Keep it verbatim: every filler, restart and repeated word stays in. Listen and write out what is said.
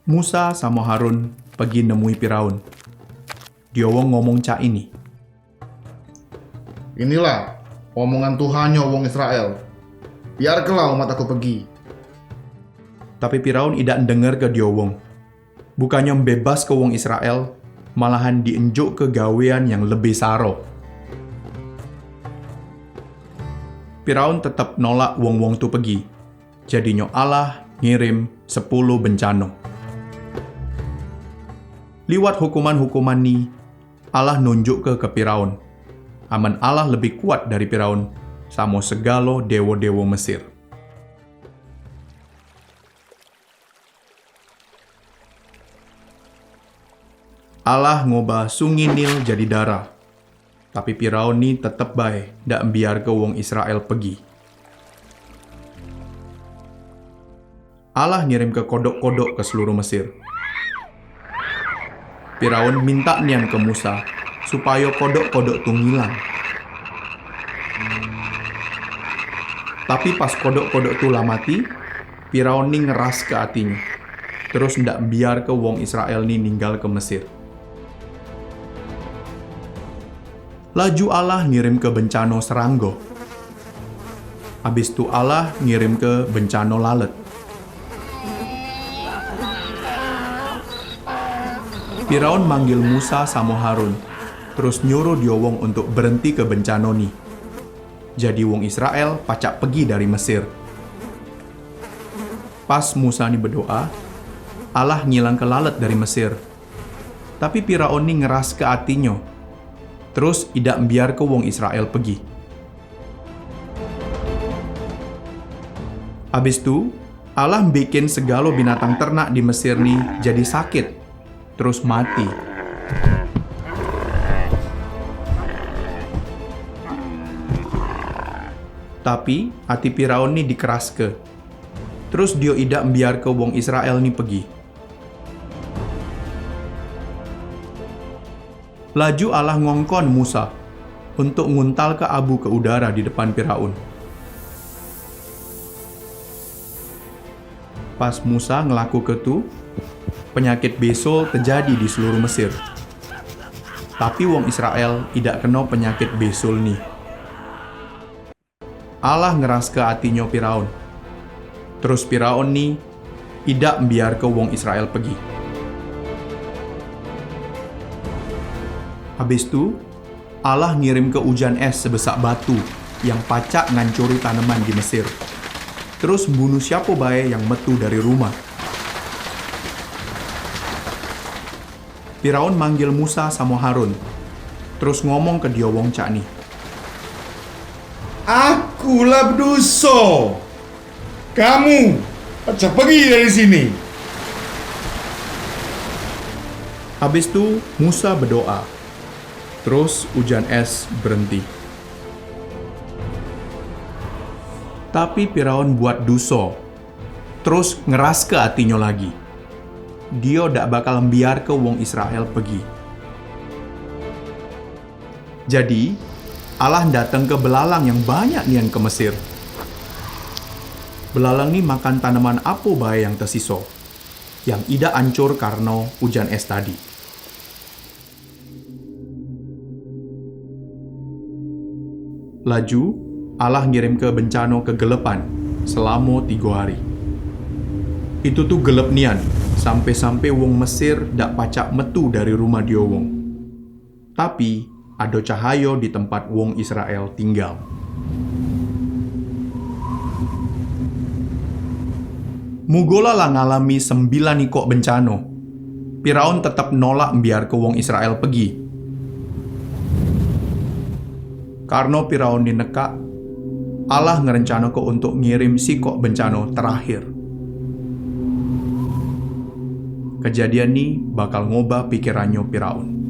Musa samo Harun pegi nemui Piraun. Dio wong ngomong cak ini. Inilah omongan Tuhannyo wong Israel, "Biarkelah umat Aku pegi." Tapi Piraun idak ndengerke dio wong. Bukannyo mbebaske wong Israel, malahan dienjukke gawean yang lebih saro. Piraun tetep nolak wong-wong tu pegi. Jadinyo Allah ngirim sepuluh bencano. Liwat hukuman-hukuman ni, Allah nunjukke ke Piraun, amen Allah lebih kuat dari Piraun samo segalo dewo-dewo Mesir. Allah ngubah Sungi Nil jadi darah. Tapi Piraun ni tetep bae dak mbiarke wong Israel pegi. Allah ngirimke kodok-kodok ke seluruh Mesir. Piraun mintak nian ke Musa supayo kodok-kodok tu ngilang. Tapi pas kodok-kodok tu la mati, Piraun ni ngeraske atinyo, terus ndak mbiarke wong Israel ni ninggalke Mesir. Laju Allah ngirimke bencano seranggo. Abis tu Allah ngirimke bencano lalet. Piraun manggil Musa samo Harun, terus nyuruh dio wong untuk berentike bencano ni. Jadi wong Israel pacak pegi dari Mesir. Pas Musa ni bedoa, Allah ngilangke lalet dari Mesir. Tapi Piraun ni ngeraske atinyo, terus idak mbiarke wong Israel pegi. Abis tu, Allah mbikin segalo binatang ternak di Mesir ni jadi sakit, terus mati. Tapi ati Piraun ni dikeraske, terus dio idak mbiarke wong Israel ni pegi. Laju Allah ngongkon Musa untuk nguntalke abu ke udara di depan Piraun. Pas Musa ngelakuke tu, penyakit bisul tejadi di seluruh Mesir. Tapi wong Israel idak keno penyakit bisul ni. Allah ngeraske atinyo Piraun. Terus Piraun ni idak mbiarke wong Israel pegi. Habis tu, Allah ngirimke ujan es sebesak batu yang pacak ngancuri taneman di Mesir. Terus mbunuh siapo bae yang metu dari rumah. Piraun manggil Musa samo Harun, terus ngomong ke dio wong cak ni, "Aku la bedoso. Kamu pacak pegi dari sini." Habis tu Musa bedoa, terus ujan es berenti. Tapi Piraun buat duso, terus ngeraske atinyo lagi. Dio dak bakal mbiarke wong Israel pegi. Jadi, Allah ndatengke belalang yang banyak nian ke Mesir. Belalang ni makan taneman apo bae yang tesiso, yang idak ancur karno ujan es tadi. Laju, Allah ngirimke bencano kegelepan selamo tigo hari. Itu tu gelep nian, sampe-sampe wong Mesir dak pacak metu dari rumah dio wong. Tapi, ado cahayo di tempat wong Israel tinggal. Mugola la ngalami sembilan ikok bencano, Piraun tetep nolak mbiarke wong Israel pegi. Karno Piraun ni nekak, Allah ngerencanake untuk ngirim sikok bencano terakhir. Kejadian ni bakal ngobah pikirannyo Piraun.